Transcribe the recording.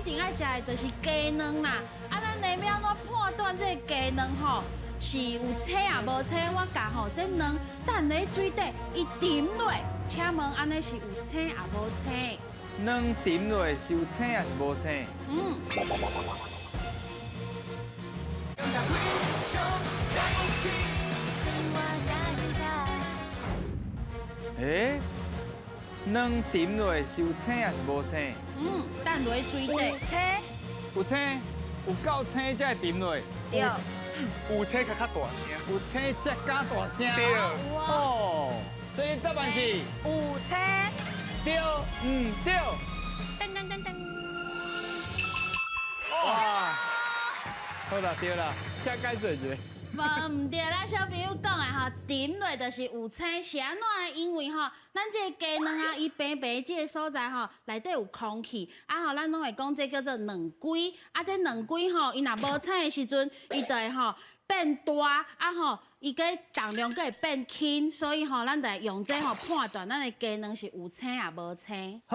定愛食的就是雞卵啦。啊，咱來欲按怎判斷這個雞卵吼是有青抑無青？我共吼這卵擲佇水底，伊沉落，請問按呢是有青抑無青？卵沉落是有青抑是無青？嗯。欸，卵沉落是有青抑是無青？嗯，擲落水底。有青，有青，有夠青才會沉落。對。有青較較大聲。有青才較大聲。對。哦，所以答案是有青。對，毋對？噔噔噔噔。哇！好啦，對啦，請解釋一下。無毋對啦，小朋友講的吼，沉落就是有青，是按怎呢？因為吼，咱這個雞卵啊，伊平平這个所在吼，內底有空氣，啊吼，咱攏會講這叫做卵龜，啊，這卵龜吼，伊若無青的時陣，伊就會吼變大，啊吼，伊個重量閣會變輕，所以吼，咱就會用這吼判斷咱的雞卵是有青抑無青。好。